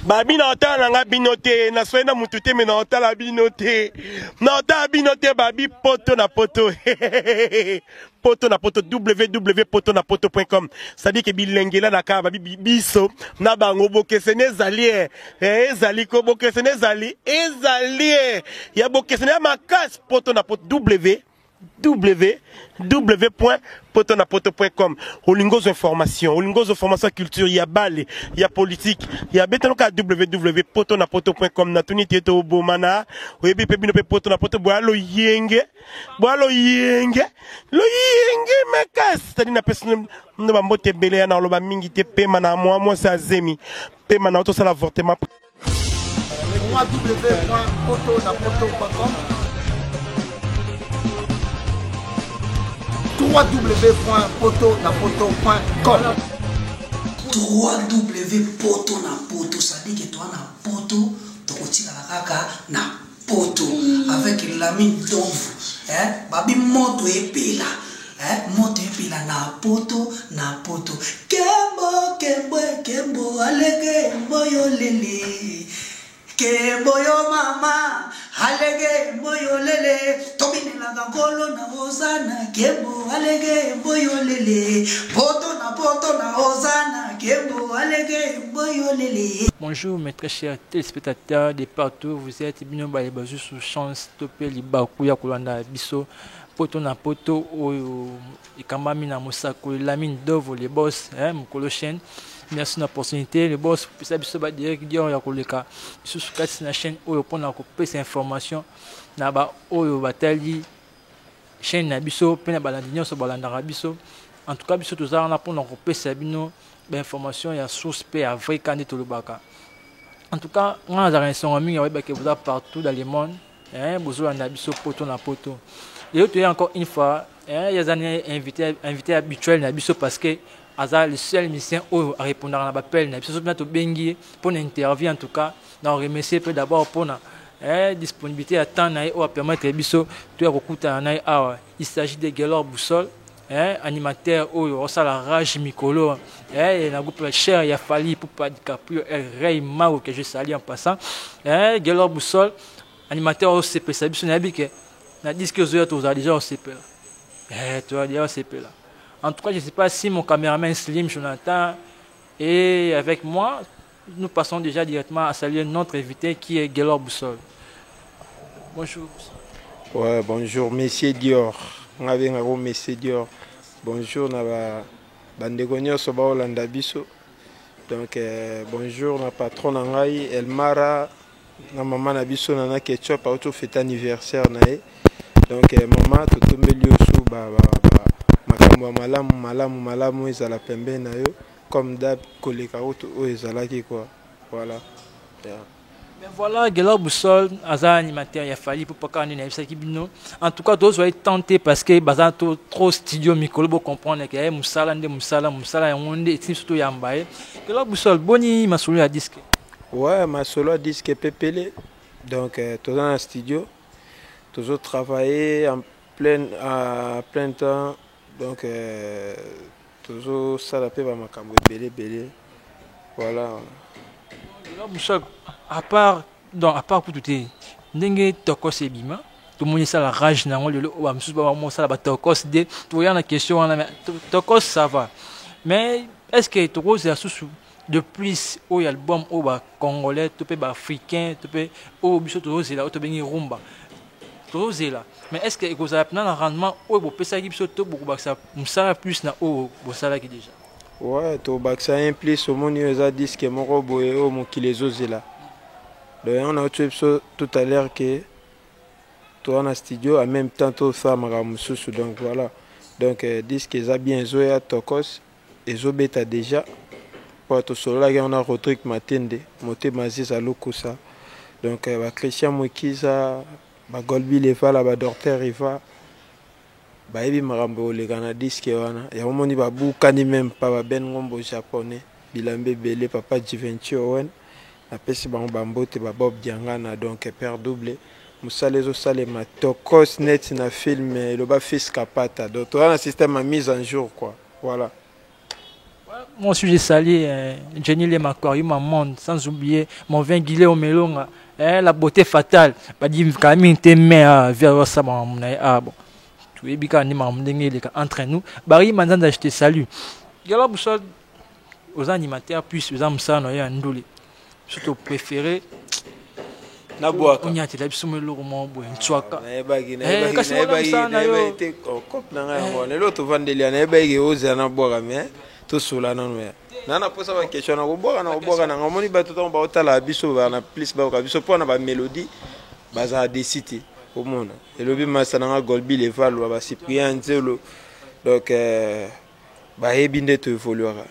Babi na otala na nga bino te, na soyi na mutu te mais na otala bino te. Na otala bino te babi poto na poto. Poto na poto www.potonapoto.com. C'est-à-dire que bilengela na ka babi biso na bango bokeseni ezali eh, eh ezali ko bokeseni ezali ezali eh. Ya bokeseni ya makasi poto na poto w www.potonapoto.com olingi ozwa information olingi ozwa formation ya culture ya bale ya politique ya betano kaka www.potonapoto.com natuni te tobomana oyebi mpe bino mpe poto na poto boya loyenge boya loyenge loyenge makasi tadi napesi no bambote ebele ya na oloba mingi te pema na mwa mwasi azemi pema na otosala avortement www.potonapoto.com www.potonapoto.com 3W poto na poto c'est-à-dire que toi na poto tokotikala kaka na poto avec Lamine Domvu eh babi moto epela eh moto epela na poto na poto kembo kembo kembo alege mboyo lele kembo yo mama alege mboyo lele tobinelaka nkolo na ozana kembo alege mboyo lele poto na poto na ozana kembo alege mboyo lele. Bonjour mes très chers téléspectateurs de partout vous êtes bino baye bazwi sous chance to mpe libaku ya kolanda biso poto na poto oyo ekambami na mosakoli Lamine Dovo le boss hein, mokolo chaîne merci na opportunité le boss kopesa biso ba direct dior ya koleka lisusu kati na chaîne oyo mpona kopesa information na ba oyo batali chaîne na biso mpe na balandi nyonso balandaka biso en tout cas biso toza wana mpona kopesa bino bainformation ya source mpe ya vrai ka nde tolobaka en tout cas ngai nazalaka na esonga mingi ya koyeba ke boza partout dans le monde eh, bozolanda biso poto na poto lelo toye encore une fois eh, ye aza ne invité, invité habituel na biso parce que aza le seul musicien oyo arépondaka na bapele na biso soki mpena tobengi ye mpo na interview en tout cas na remercier mpe d'abord mpona eh, disponibilité ya temps na ye oyo apermettre biso toya kokutana na ye awa. Il s'agit de Guelor Boussole eh, animateur oyo osala rage mikolo eh, na groupe cher ya Fally Ipupa DiCaprio El Rey Mago que je salue en passant eh, Guelor Boussole animateur oyo sepelisa biso nayebi ke na disque ozoya tozala déjà osepela eh, tozala déjà osepela. En tout cas je sais pas si mon cameraman Slim Jonathan est avec moi. Nous passons déjà directement à saluer notre invité qui est Guelor Boussole. Bonjour. Ouais, bonjour monsieur Dior. Nga bengako monsieur Dior. Bonjour na ba bandeko nyonso baolanda biso. Donc euh, bonjour na patron na ngai Elmara na mama na biso Nana Ketchup auto fête anniversaire na ye. Donc euh, mama totombeli yo su ba, ba, ba makambo ya malamu malamu malamu ezala pembeni na yo. Comme d'hab koleka kutu oyo ezalaki quoi voilà yeah. Mais voilà, Guelor Boussole, aza animateur ya Fally Ipupa kaka nde nayebisaki bino. En tout cas, tozwa ye temps te parce que baza to trop studio mikolo bo comprendre que ye musala nde musala, musala yango nde etindi biso toyamba ye. Guelor Boussole, boni masolo ya disque? Ouais, masolo ya disque pepele. Donc euh, toza na studio, tozo travailler en plein à plein temps. Donc euh, Tozo sala pe ba makambo ebele ebele voilà. Musa à part donc à part kutu te ndenge tokos ebima tomoni esala rage na yango lelo oyo bamosusu bamosala batokos de toya na question wana mais tokos ça va mais est ce que tokozela susu de plus oyo album oyo bacongolais to mpe baafricain to mpe oyo biso tozozela oyo tobengi rumba tozozela mais est ce que ekozala mpena na rendement oyo bopesaki biso to bokobakisa mosala plus na oyo bosalaki déjà? Ouais, tobakisa un plus omoni oyo eza disque moko boye oyo mokili ezozela. Donc yango nauti biso tout à l'heure que toza na studio en même temps tosala makambo mosusu donc voilà. Donc euh, disque eza bien ezoya tokos ezobeta déjà po tosololaki yango na Rodrigue Matende motema Aziza Lukusa donc euh, ba Christian Mukiza ba Golbi Levala ba Docteur Riva bayebi makambo ekoleka na disque wana yango omoni babukani meme pa ba Ben Ngombo japonais bilamba ebele papa Givenchy Owen napesi bango bambote ba Bob Diangana donc père double mosala ezosalema tokos neti na film eloba fils Kapata donc toza na système ya mise en jour quoi voilà. Moi aussi, j'ai salué Jenny Lema Aquarium Monde, sans oublier mon vin Guilé Omelonga, eh, la beauté fatale. Bah, dit, quand même, t'es mais, vers ça, ah, bon. Tu es bien, entre nous. Barry Manzanda, je te salue. Gala Boussol, aux animateurs, puis aux âmes, ça, na ndule. Surtout préféré. Nabwaka. Onyatela biso mo eloko moko boye ntswaka. Nayebaki. Eh, kasi wana mosala na yo. Te, cope na ngai yango wana, eloko tovandeli ya nayebaki ozela nabwaka, mais tosola nano ya na naposa baquestion na kobwaka, na kobwaka nanga. Omoni bato ntango baotala biso, baa na plus bayoka biso mpo na bamélodie, bazala desi te. Omona elobi masa nanga Golbi Levalwa, bacyprien Nzelo, donc bayebi nde toévoluaka.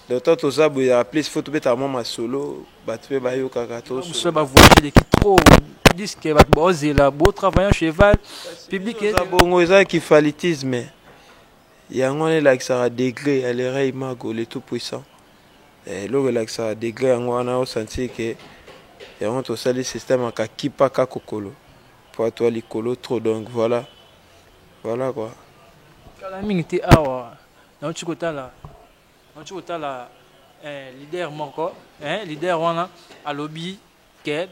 Donc tant toza boye, ezalaka plus faut tobetaka mwa masolo, bato mpe bayokaka. Biso bavoyage eleki trop, disque bato baozela, botravaillant cheval public. Eza bongo, ezalaki falitisme yango wana elakisaka degré ya Lerai Mago, le tout puissant. Eloko elakisaka degré yango wana, osentir ke yango tosali système akakipaka kokolo po atoa likolo trop. Donc voilà, voilà quoi. Kala mingi te awa nauti kotala leader moko, leader wana alobi ke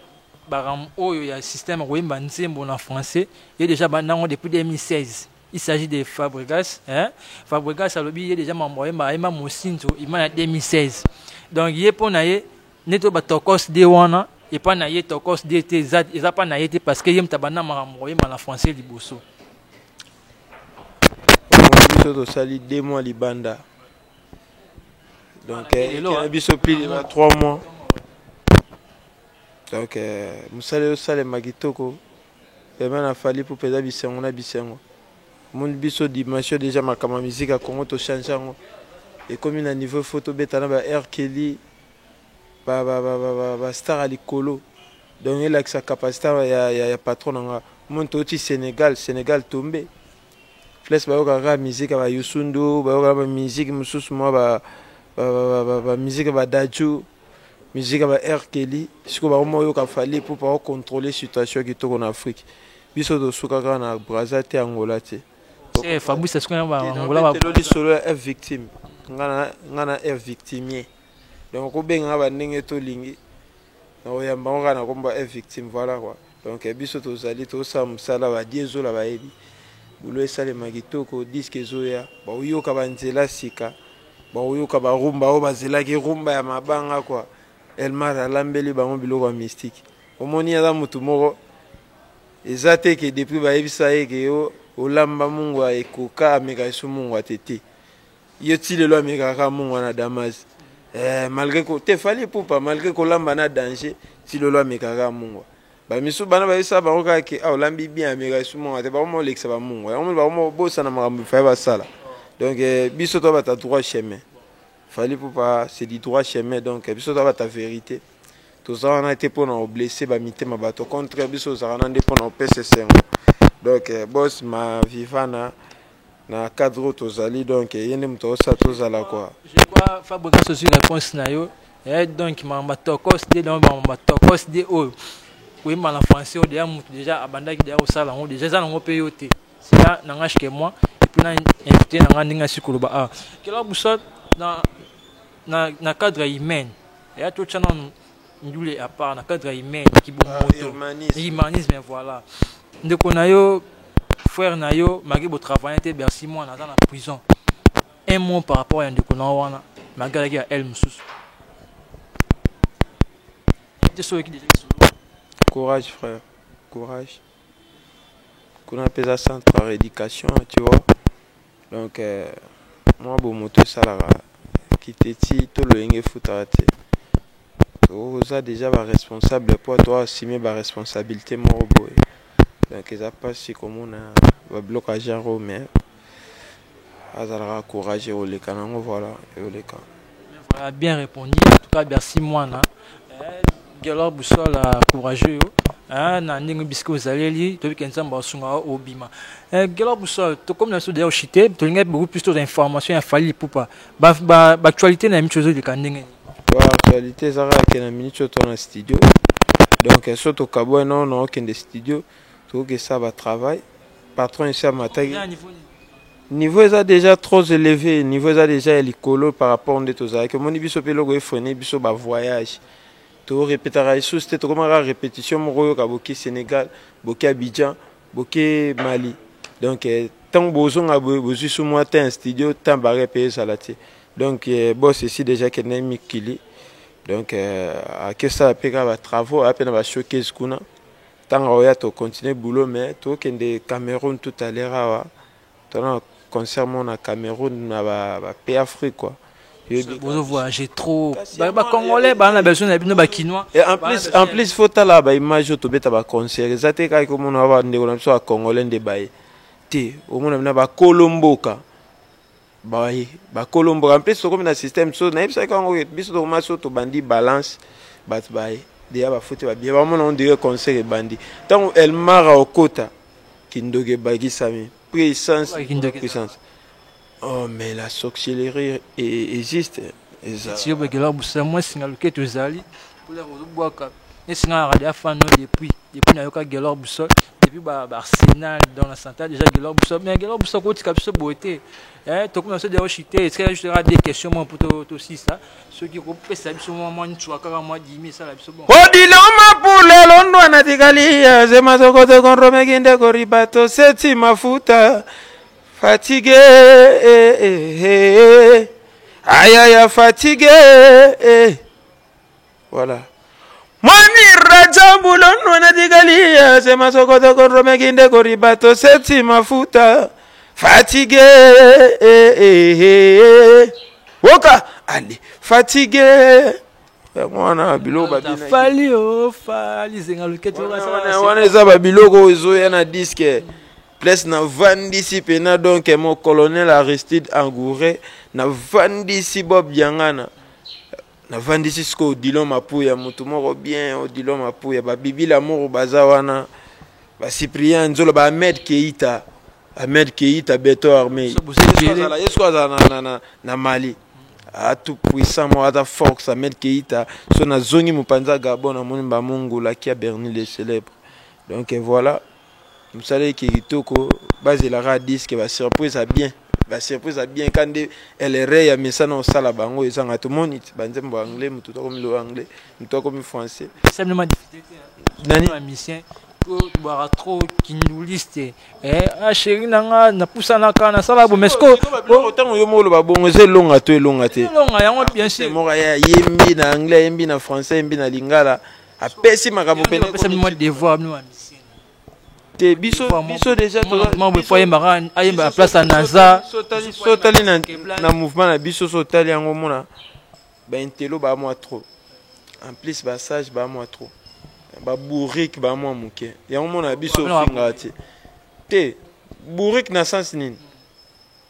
baram oyo ya système koyemba nzembo na français, ye déjà bandango depuis 2016. Il s'agit de Fabregas, hein? Fabregas alobi ye déjà mambo ayemba, ayemba mosinzo ima na 2016. Donc ye, mpo na ye, neti oyo batokos de wana epa na ye, tokos de te, eza mpa na ye te, parce que ye moto abanda makambo koyemba na français liboso. Omoni, biso tosali 2 mois libanda, donc lelo, ekena biso plus de ba 3 mois. Donc mosala ezosalema kitoko vraiment na Fally, mpo mpenza bisengo na bisengo. Omoni biso dimension déjà, makambo ya musique ya Congo tochange yango, ekomi na niveau faut tobeta na ba R Kelly, bastar ya likolo. Donc elakisa capacité ya patron na nga. Omoni, touti Sénégal, Sénégal tombe place, bayokaka kaka musique ya bayusundu, bayokaka bamusique mosusu, mwa bamusique ya badadju, musique ya ba R Kelly. Sikoyo bakoma oyoka Fally mpo bakocontrôle situation kitoko na Afrique. Biso tosuka kaka na Braza te, Angola te. Fabrice, sikoyo Angola. Lisolo ya F victime, nga na F victimier, donc okobenganga bandenge tolingi na koyamba ngo kaka na kombo ya F victime, voilà quoi. Donc biso tozali tosala mosala, badie ezola, bayebi bulo esalema kitoko, disque ezoya, baoyoka banzela sika, baoyoka barumba oyo bazelaki, rumba ya mabanga quoi. Elmar alambeli bango biloko ya mystique. Omoni, aza motu moko eza te ke depuis bayebisa ye ke yo olamba mungwa ekoka, ameka esu mungwa te te. Ye ti lelo amekaka kaka mungwa na Damas, malgré ko te Fally Ipupa, malgré kolamba na danger, ti lelo amekaka kaka mungwa. Bamisu bana bayebisa bango kaka ke ah, olambi bien, ameka esu mungwa te, bakoma olekisa bamungwa yango, bakoma obosana makambo Fally basala. Donc biso to bata droit chemin, Fally Ipupa c'est du droit chemin. Donc biso to bata vérité, toza wana te mpona koblesser bamitema bato, contraire, biso ozalaka na nde mpona kopesa esengo. Donc boss ma viva na cadre oyo tozali, donc ye nde moto aosala tozala quoi. Je crois Fabregas ozwi réponse na yo. Donc makambo tokos de, donc makambo tokos de oyo koyemba na français oyo deya motu déjà abandaki deya kosala yango déjà, eza nango mpe yo te, cela n'engage que moi et puis na invité na nga ndenge asi koloba awa kela busa na cadre ya humaine eya totya nanu ndule à part na cadre ya humaine kibomoto, humanisme, voilà. Ndeko na yo, frère na yo, malgré botravaille te, Bercy Mwana aza na prison. Un mot par rapport ya ndeko na yo wana, malgré azalaki ya ele mosusu te, soki déjà lisolo. Courage frère, courage. Kuna mpe eza centre ya rééducation, tu vois. Donc mwa bomoto esalaka kiteti to loyenge efutaka te. Oza déjà baresponsable po to assume baresponsabilité moko boye. Donc eza mpasi komona babiloko ya genre oyo, mais azalaka courage, ekoleka nango, voilà, ekoleka. Voilà, bien répondu. En tout cas, merci Mwana. Gelor Boussole, courageux yo. Na ndenge bisika ozaleli, toyebi ke Nzambe asunga obima. Gelor Boussole, tokomi na biso d'ailleurs chité, tolingai beaucoup plus toza information ya Fally Ipupa. Ba actualité na micho ezoleka ndenge nini? Actualité eza kaka ke na minute oyo to na studio. Donc so tokabwa nao na okende studio, tokokesa batravail, patron esi amataki. Niveau eza déjà trop élevé, niveau eza déjà ya likolo par rapport nde tozalaki. Omoni biso mpe eloko efreine biso ba voyage. To repetaka lisusu te, tokomaka répétition moko oyoka boke Sénégal, boke Abidjan, boke Mali. Donc ntango bozonga boye bozwi su mwa temps ya studio, temps bare mpe ezala te. Donc boss esi déjà akendaki mikili. Donc akesala mpe kaka ba travaux, aya mpe na ba showcase kuna. Ntango akoya to continuer boulot, mais tokende Cameroun tout à l'heure awa. Tona concert moko na Cameroun na ba pays Afrique quoi. Bozo voyager trop. Ba Congolais ba na besoin na bino ba Kinois. Et en plus faut tala ba image oyo tobeta ba concert. Eza te kaka komona ba ndeko na biso ba Congolais nde baye. Te, omona bina bakolo mboka. Baye, bakolo mboka. En plus tokomi na système so nayebisaki yango biso tokoma so tobandi balance bato baye. Deya bafuti ba bien bamona on dirait concert ebandi. Ntango Elmara okota kindoki ebakisami. Puissance, puissance. Oh, mais la sorcellerie existe. Eza. Bagela busa mwasi nga loketo ezali mpona kozobwaka nesi nga na radio afano depuis nayoka Gelor Buso depuis ba Arsenal dans la santé déjà Gelor Buso, mais Gelor Buso kotika biso boye te. Tokoma biso déjà chute etikala juste kaka des questions moko po tosisa soki kopesa biso mwa ncwa kaka mwa dimi esala biso bon. Odiloma pula londwa na tikali zema sokoto konromekinde koribato seti mafuta fatigue eh, eh, eh. Ayaya fatigue eh. Voilà. Mwani raja bulonwa na tikali zema sokoto konromekinde koribato seti mafuta fatigue eh, eh, eh. Woka allez fatigue mwana biloko. Fali o fali zenga loketo. Wana eza babiloko oyo ezoya na disque place navandisi mpena. Donc mo colonel Aristide Angouré, navandisi Bob Diangana, navandisi sikoyo Odilon Mapuya, motu moko bien. Odilon Mapuya, babibila moko baza wana, bacyprien Nzolo, baahmed Keita, Ahmed Keita beto armé. Ye sikoyo azala na Mali, tout puissant moko aza force. Ahmed Keita so nazongi mopanzi ya Gabon, namoni bamongolaki ya Berni le célèbre. Donc voilà, mosala eke kitoko, bazelaka disque, basurprise ya bien, basurprise ya bien. Ka nde elere ya mesana osala bango ezanga. Tomoni banzembo ya anglais, motu akomi lo anglais, motu akomi français. Nani musicien tobwaka trop kinduliste? Ah, chéri na nga, napusanaka nasala bo, mais ntango yo moko oloba bongo, eza elonga to elonga te? Elonga yango, bien sûr. Moko ayembi na anglais, ayembi na français, ayembi na lingala, apesi makambo. Pene devoir bino bamusicien. Te, biso déjà. Fo ayembaka, ayemba place ya naza. So otali na mouvement na biso, so otali yango, omona baintello baa mwa trop, en plus basage baa mwa trop, babourrique baa mwa moke. Yango mona biso ofingaka te. Te, bourrique na sens nini?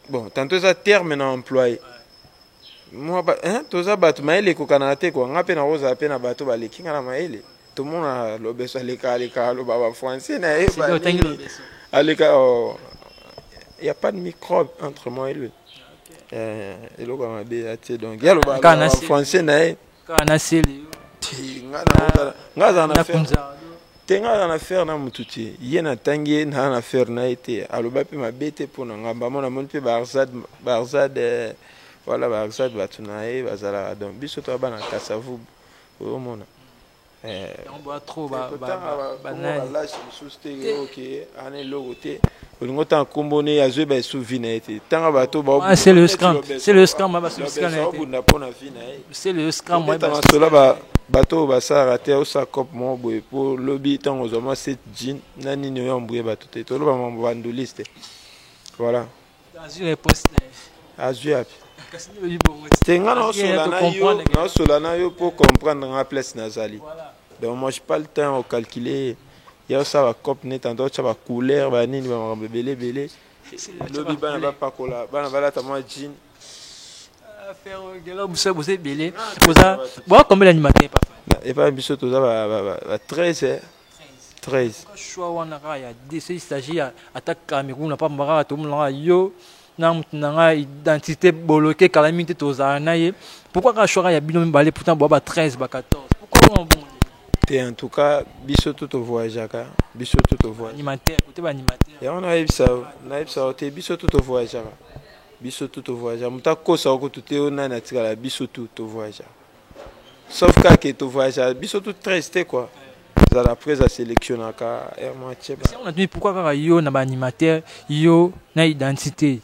Bon, tantôt eza terme na employé mwa hein, toza bato mayele ekokanaka te kua. Nga mpe nakozala mpe na bato baleki nga na mayele. Tomona Lobeso aleka, aleka aloba bafrançais na ye, aleka. Oh, y a pas de microbe entre moi et lui. Eloko ya mabe ya te. Donc ye aloba français na ye. Nga aza na te, nga aza na affaire na motu te. Ye natangi ye naa na affaire na ye te. Aloba mpe mabe te mpo na nga. Mbamo namoni mpe barzad, barzad, voilà, barzad bato na ye bazalaka. Donc biso toya bana Kasavubu, oyomona balâche mosusu te. Oke, ana eloko te, olingi otanga nkombo ne azoyeba esu vi na ye te. Tanga bato baobunda mpo na vi na ye. Masola bato oyo basalaka te, osala cope moko boye mpo lobi ntango ozwa mwa set jean na nini oyo ambuye bato te. Toloba mambo bandoliste, voilà. Azwi api te. Nga naosola na yo mpo comprendre nga place nazali. Donc moi, j'ai pas le temps ocalculer ya osala bacope ne tantôt otya bacouleur banini, bamakambo ebele ebele. Lobi bana bapakola, bana balata mwa jean. Boza ebele, boza combien d'animateur? Epai biso toza ba 13, 13. Choix wana kaka ya dc, il s'agit ya ata Cameroun na pamba kaka tomonaka yo na motu na ngai identité boloke kala mingi te, tozala na ye. Pourquoi kaka choix kaka ya bino mibale? Pourtant boa ba 13, ba 14, pourquoi wana bongo? Te, en tout cas biso to tovoyageaka, biso to tovoyage. Animateur, côté ba animateur. Yango nayebisa yo, nayebisa yo te, biso to tovoyageaka, biso to tovoyageaka. Moto akosa yo kutu te, oyo nani atikala, biso to tovoyageaka, sauf kaka ke tovoyageaka biso to 13 te quoi. Ezala après asélectionnaka air moitié. On a pourquoi kaka yo na ba animateur, yo na identité,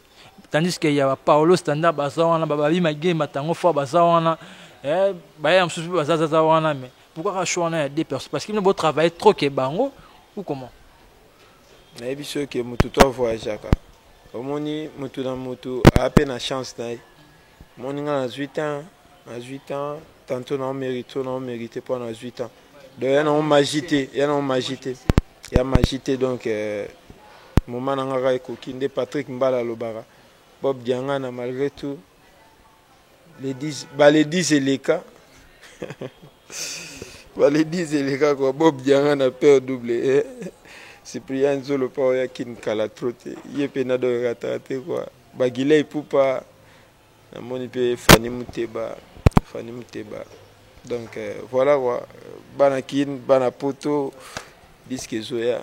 tandis que ya ba Paolo Standard baza wana, bababi magema tango fort baza wana, eh, baya mosusu mpe baza zaza wana. Mais pourquoi kaka choix wana ya deux personnes? Parce que bino botravaille trop ke bango ou comment? Nayebi soki ke motu to avoyageaka, omoni motu na motu aya mpe na chance na ye. Omoni nga nazwi temps, nazwi temps tantôt nao mérite, nao mérite mpo nazwi temps. Donc ya nango magie te, ya nango magie te, ya magie te. Donc moment na nga kaka ekoki nde Patrick Mbala alobaka Bob Diangana. Malgré tout, les 10, ba les 10 eleka, ba les 10 eleka quoi. Bob Diangana, père double, eh. Cyprien Nzolo pa oya kin kala trop te, ye mpe na do erataka te quoi. Bagile Ipupa, namoni mpe Fani Muteba, Fani Muteba. Donc voilà quoi, bana kin, bana poto, disque ezoya,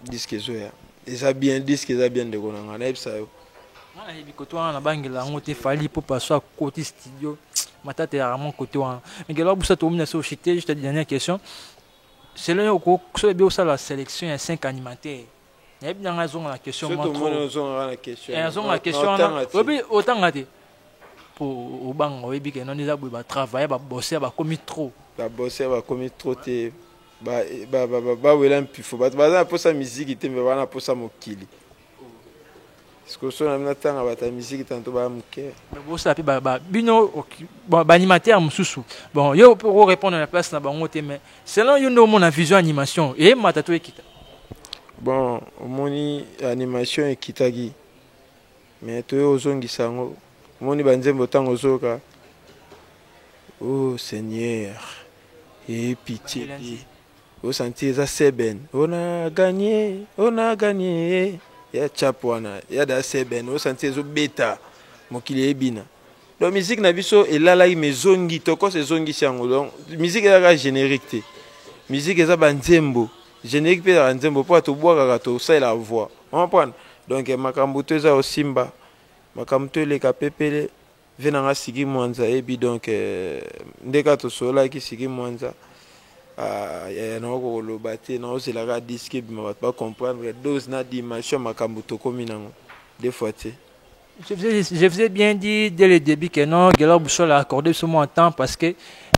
disque ezoya, eza bien, disque eza bien. Ndeko na ngai, nayebisa yo. Nga nayebi kote wana, nabangela yango te. Fally Ipupa so akoti studio, matata ezalaka mwa kote wana. Mais Gelor Busa, tokomi na so chite. Juste dernière question: selon yo, so oyebi osala sélection ya 5 animateurs, nayebi nanga azonga na question. Mwa trop ozongaka na question. Azonga na question wana. Oyebi otanga te po obanga, oyebi ke noni eza boye, batravaille, babose, bakomi trop. Babose, bakomi trop te, bawela mpifo. Bato baza na mposa miziki te, me baza na mposa mokili. Sikoyo so na natanga bato ya miziki tanto baya moke. Bosala mpe bino baanimateur mosusu. Bon, yo mpe okorépondre na place na bango te, mais selon yo nde omona vision, animation eyemata to ekita? Bon, omoni animation ekitaki, mais toye ozongisa yango. Omoni banzembo, ntango ozoyoka "Oh Seigneur e pitié", osanti eza seben, on a gagné, on a gagné ya chap wana ya da seben, osanti ezobeta mokili eyebina. Donc musique na biso elalaki, ma ezongi tokos, ezongisi yango. Donc musique ezalaka générique te, musique eza banzembo. Générique mpe ezalaka nzembo, mpo tobwakaka, tosalelaka voix, comprendre. Donc makambo to eza osimba, makambo to eleka pepele. Ve nanga Siki Mwanza yebi. Donc nde kaka tosololaki Siki Mwanza, naoko koloba te, naozelaka disque ebima, bato bacomprendre dose na dimension makambo tokomi nango deux fois te. Je vous ai bien dit dès le début que non, Gelor Boussole a accordé ce temps parce que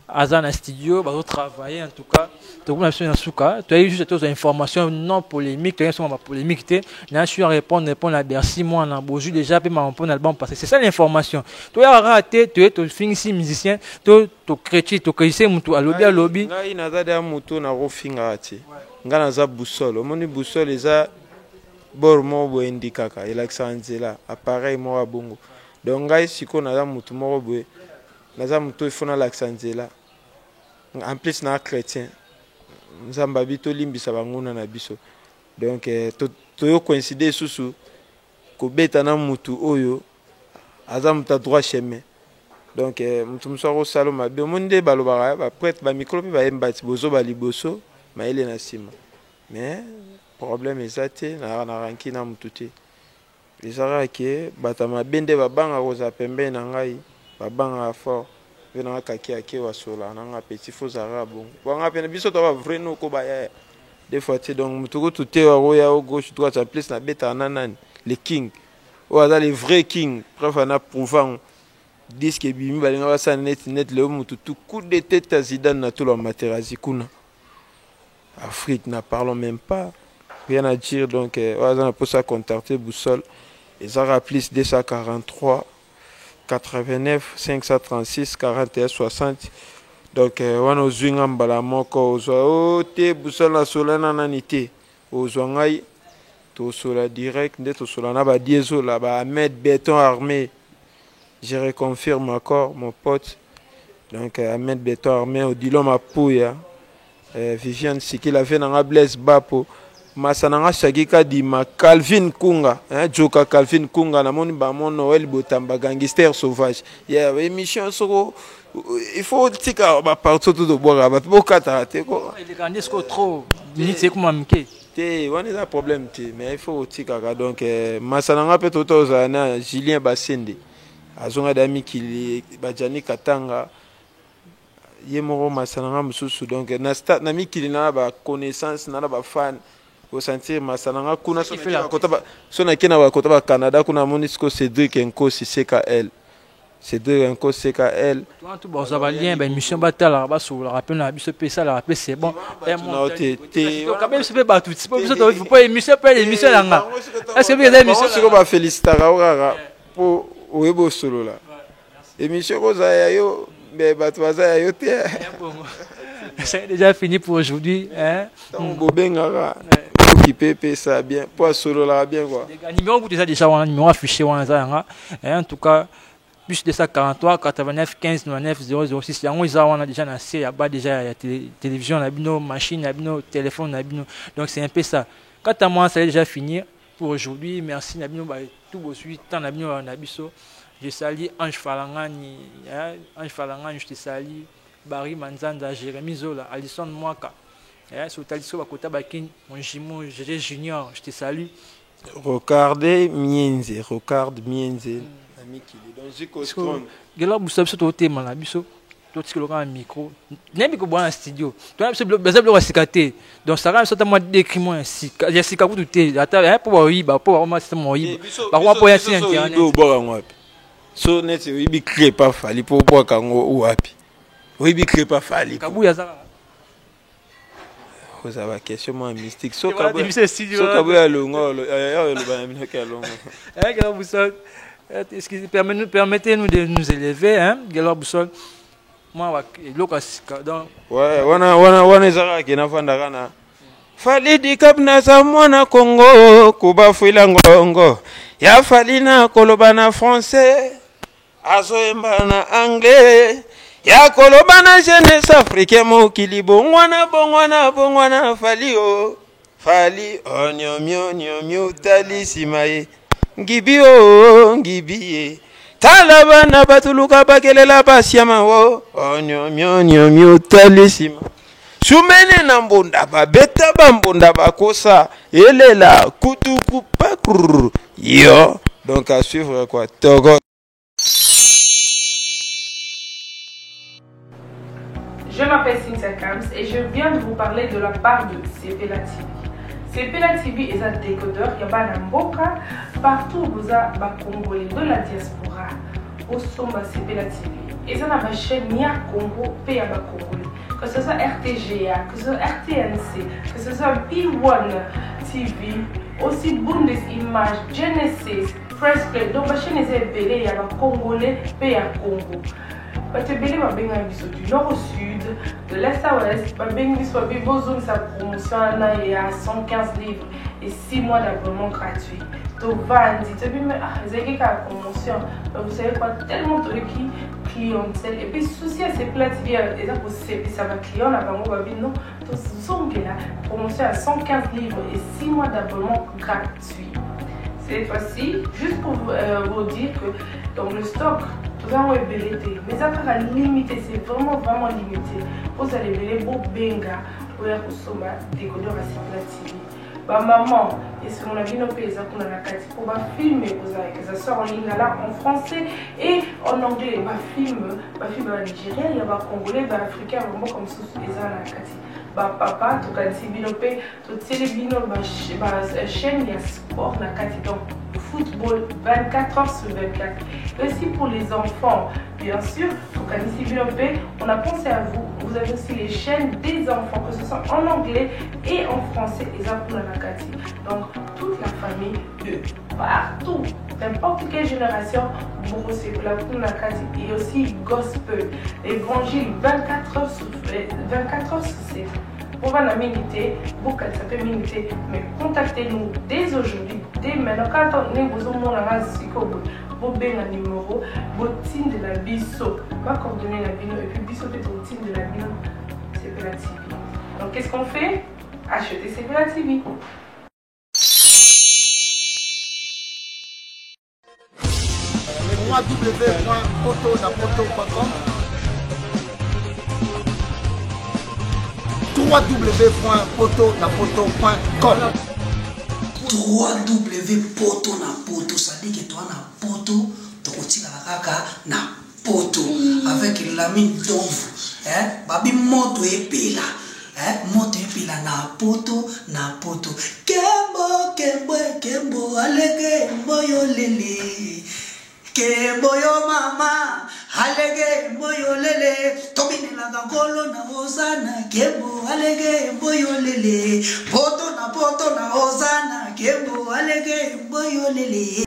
aza na studio, bazo travailler en tout cas. Donc on a suka, tu as eu juste des informations non polémiques, tu as eu ma polémique te, na su répondre à Bercy moi na bozu déjà pe ma répondre album, parce que c'est ça l'information. Tu as raté, tu es tu fingisi musicien, tu chrétien, tu chrétien mutu alobi alobi. Ngai naza deya mutu nakofingaka te. Ngai naza boussole. Omoni boussole eza bor moko boye, endikaka, elakisaka nzela, appareil moko ya bongo. Donc ngai sikoyo naza mutu moko boye, naza motu oyo ifo nalakisa nzela. En plus na chrétien, Nzambe abi tolimbisa banguna na biso. Donc toyo coïncide lisusu kobeta na mutu oyo aza moto ya droit chemin. Donc motu mosusu akosala mabe, omoni nde balobaka baprêtre, bamicro mpe bayemba ti bozoba liboso, mayele na nsima. Mais problème eza te, na ranki na motu te. Eza kaka ke bato ya mabe nde babangaka kozala pembeni na ngai, babangaka fort mpe nanga kaki ake wasola nanga petit fo ozala kaka bongo banga pene. Biso to bavrai noko bayaya des fois te. Donc motu kutu te akoya o gauche, droite. En plus nabetaka na nani, le king oyo aza le vrai king. Preuve ana prouvango, disque ebimi, balinga basala neti neti lelo motu tu coup de tête ya Zidane na tolo ya Materazzi kuna. Afrique, n'en parlons même pas, rien à dire. Donc oyo aza na mposa contacter Boussole, ezaka plus 243 89 536 41 60. Donc wana ozwi nga mbala moko, ozwa o te Boussole, nasola na nani te, ozwa ngai, tosola direct nde tosola na badiezola, ba Ahmed Béton Armé. Je reconfirme encore, mon pote, donc Ahmed Béton Armé, Odilon Mapuya, Viviane Sikila, ve nanga Blaise Bapo, masa nanga Shaki Kadima, Calvin Kunga, hein, Joka Calvin Kunga, namoni bamo Noël Botamba, gangster sauvage. Yeah, émission soko. Il faut tika baparti oyo tobwakaka bato, bokataka te ko. Eleka nde sikoyo trop minute ekoma mike. Te, wana eza problème te, mais il faut otikaka. Donc masa na nga mpe tota ozala na Julien Basende, azonga da mikili, bajani Katanga, ye moko masa na nga mosusu. Donc na mikili na baconnaissance na bafan, kosentir masa na nga kuna. So nake na bakota bacanada kuna, amoni siko Cédrik Nkosi CKL, Cédrik Nkosi CKL. Wana to bazwa balien, baémission batalaka, basololaka mpe na biso mpe esalaka mpe, c'est bon. Kabe biso mpe bato biso po émission mpe émission yanga, est ce que eza émission? Siko bafélicitaka o kaka mpo oyebi osolola. Émission kozala ya yo, mais bato baza ya yo te. C'est déjà fini pour aujourd'hui, hein? Ntango bobengaka okipe mpe esa bien mpo asololaka bien quoi. Numéro kutu eza déjà wana, numéro affiché wana eza yanga. En tout cas, plus 243 89 15 99 006, yango eza wana déjà na se ya ba déjà ya télévision na bino, machine na bino, téléphone na bino. Donc c'est un peu ça. Quant à moi, ça est déjà fini pour aujourd'hui. Merci na bino ba tout bosui temps na bino na biso. Je salue Ange Falangani, hein, Ange Falangani, je te salue. Barry Manzanza, Jérémy Zola, Alison Mwaka, hein, Sotaliso Bakota Bakin, mon jumeau GG Junior, je te salue. Rocarde Mienze, Rocarde Mienze na mikili, donc Ziko Strong. Gela busa biso totema na biso, totikela kaka micro, nayebi kobwana na studio tona biso baza biloko ya sika te. Donc saka biso ata mwa décrit mwa ya sika, ya sika kutu te, ata mpo baoyiba, mpo bakoma système oyiba, bakoma mpo ya si internet. Obwaka yango wapi? So neti oyibi clé pa Fally, mpo obwaka yango wapi? Oyibi clé pa Fally. Kabuya aza kaka. Kozala baquestion mwa mystique. So Kabuya alongo, oloba na binoki alongo. Gela Boussole, permettez-nous de nous élever, hein, Gela Boussole. Moi, eloko ya sika donc. Ouais, wana wana wana eza kaka ke nafandaka na Fally Dicap, naza mwana Kongo, kobafuila ngongo ya Fally na koloba na français, azoyemba na anglais, ya koloba na jeunesse africain, mokili bongwana, bongwana, bongwana. Fally o Fally onyomio nyomio, tali nsima ye ngibi o ngibi ye, tala bana batuluka bakelela basiama o onyomio nyomio, tali nsima sumene na mbonda babeta bambonda bakosa elela kutuku pakrr yo. Donc à suivre quoi, togo. Je m'appelle Cynthia Kams et je viens de vous parler de la part de Sepela TV. Sepela TV est un décodeur, il y a mboka partout vous a ba Congolais de la diaspora. Osomba Sepela TV. Eza na ba chaîne ya Congo pe ya ba Congolais. Que ce soit RTGA, que ce soit RTNC, que ce soit B1 TV, aussi Bundes Image, Genesis, Press Play. Donc ba chaîne eza ebele ya ba Congolais pe ya Congo. Bato ebele babengaka biso du nord au sud, de l'est à ouest, babengi biso, babi bozongisa promotion wana ya 115 livres et 6 mois d'abonnement gratuit. Tovandi, toyebi me, ah, ezalaki kaka promotion. Mais vous savez quoi, tellement toyoki clientèle et puis souci ya Sepela TV eza kosepisa baclient na bango, babi non, tozongela promotion ya 115 livres et 6 mois d'abonnement gratuit cette fois-ci. Juste pour vous dire que donc le stock tozango ebele te, mais eza kaka limité, c'est vraiment vraiment limité. Ozala ebele, bobenga oya kosomba décodeur ya Sepela TV. Bamama, esengo na bino mpe eza kuna na kati mpo bafilm ekozala, que ça soit en lingala, en français et en anglais. Bafilm, bafilm ya banigérien, ya bacongolais, baafricain, bamboka mosusu eza na kati. Bapapa, tokanisi bino mpe, totieli bino bachaîne ya sport na kati, donc football 24 heures sur 24. Et aussi pour les enfants, bien sûr, tokanisi bino mpe, on a pensé à vous. Vous avez aussi les chaînes des enfants, que ce soit en anglais et en français, eza kuna na kati. Donc toute la famille de partout, n'importe quelle génération, bokosepela kuna na kati. Et aussi gospel, évangile 24 heures sur 24 heures sur 7. Bovanda mingi te, bokanisa mpe mingi te, mais contactez-nous dès aujourd'hui, dès maintenant. Quand ndenge bozomona nga sikoyo boye, bobenga numéro, botindela biso bacoordonné na bino, et puis biso mpe totindela bino Sepela TV. Donc qu'est-ce qu'on fait? Acheter Sepela TV. www.potonapoto.com. www.potonapoto.com. 3w poto na poto, sadike toa na poto, tokotikala kaka na poto avec Lamine Donvu, eh? Babi moto epela, eh? Moto epela na poto na poto. Kembo kembo kembo alege mboyo lele, kembo yo mama alege mboyo lele, tobinelaka nkolo na ozana. Kembo alege mboyo lele, poto na poto na ozana, kembo alege mboyo lele.